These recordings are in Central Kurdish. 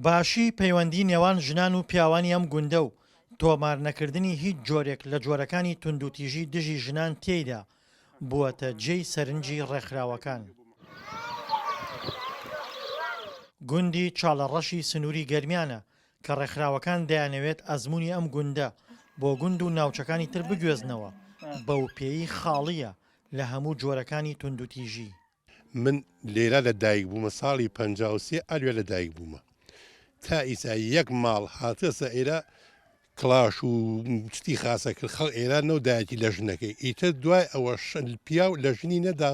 باشی پەیوەندی نێوان ژنان و پیاوانی ئەم گوندە و تۆمارنەکردنی هیچ جۆرێک لە جۆرەکانی توندوتیژی دژی ژنان تێیدا، بووەتە جێی سەرنجی ڕێکخراوەکان. گوندی چاڵەڕەشی سنووری گەرمیانە کە ڕێکخراوەکان دەیانەوێت ئەزموونی ئەم گوندە بۆ گوند و ناوچەکانی تر بگوێزنەوە، بەوپێیی خاڵییە لە هەموو جۆرەکانی توندوتیژی. من لێرە لە دایک بوومە ساڵی 53 ئەلوێ لە دایک بوومە تا ئیسا یەک ماڵ هاتەسە ئێرە کڵاش و شتی خاسە کرد خەڵ ئێران نەو دایەتی لە ژنەکەی ئیتر دوای ئەوە پیاو لە ژنی نەدا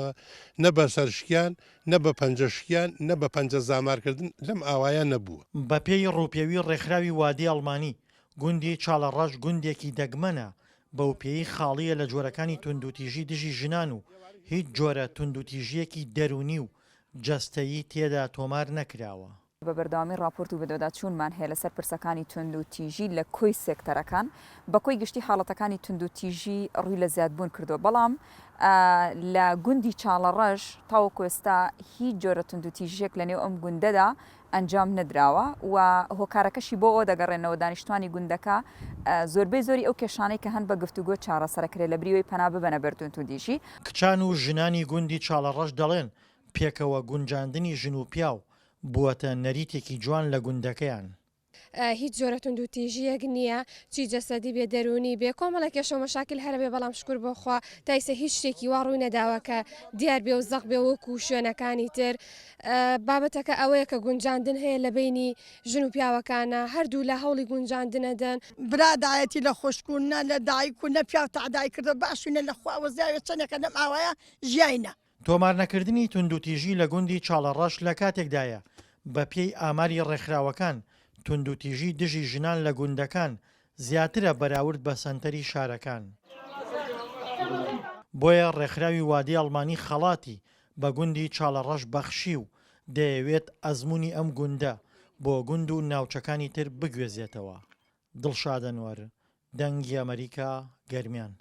نە بە سەرشکیان نە بە پەنجە شکیان نە بە پەنجە زامارکردن لەم ئاوایە نەبووە. بەپێی ڕووپێوی ڕێکخراوی وادی ئەڵمانی، گوندی چاڵەڕەش گوندێکی دەگمەنە، بەوپێیەی خاڵییە لە جۆرەکانی توندوتیژی دژی ژنان و هیچ جۆرە توندوتیژییەکی دەروونی و جەستەیی تێدا تۆمار نەکراوە. بە بەردەوامی ڕاپۆرت و بەدواداچوونمان هەیە لەسەر پرسەکانی توندوتیژی لە کۆی سێکتەرەکان، بە کۆی گشتی حاڵەتەکانی توندوتیژی ڕووی لە زیادبوون کردووە، بەڵام لە گوندی چاڵەڕەش تاوەکو ئێستا هیچ جۆرە توندوتیژییەک لەنێو ئەم گوندەدا ئەنجام نەدراوە و هۆکارەکەشی بۆ ئەوە دەگەڕێنەوە دانیشتوانی گوندەکە زۆربەی زۆری ئەو کێشانەی کە هەن بە گفتوگۆ چارەسەرەکرێت لە بریەوەی پەنا ببەنە بەر توندوتیژی. کچان و ژنانی گوندی چاڵەڕەش دەڵێن، پێکەوە گونجاندنی ژن و پیاو بووەتە نەریتێکی جوان لە گوندەکەیان. هیچ جۆرە توندوتیژییەک نییە، چی جەسەدی بێ دەروونی بێ، کۆمەڵێک کێشە و مەشاکیل هەر بێ، بەڵام شوکر بۆ خوا تا ئیسە هیچ شتێکی وا ڕووی نەداوە کە دیار بێ و زەق بێ وەکوو شوێنەکانی تر. بابەتەکە ئەوەیە کە گونجاندن هەیە لە بەینی ژن و پیاوەکانا، هەردوولا هەوڵی گونجاندن ئەدەن. برا دایەتی لە خوشک و نە لە دایک و نە پیاو تەعدای کردوە باشینە لە خوا وەزیاوێ چەنێکە لەم ئاوایە ژیاینە. تۆمارنەکردنی توندوتیژی لە گوندی چاڵەڕەش لە کاتێکدایە، بەپێی ئاماری ڕێکخراوەکان، توندوتیژی دژی ژنان لە گوندەکان زیاترە بەراورد بە سەنتەری شارەکان. بۆیە ڕێکخراوی وادەی ئەڵمانی خەڵاتی بە گوندی چاڵەڕەش بەخشی و دەیەوێت ئەزموونی ئەم گوندە بۆ گوند و ناوچەکانی تر بگوێزێتەوە. دڵشاد ئەنوەر، دەنگی ئەمەریکا، گەرمیان.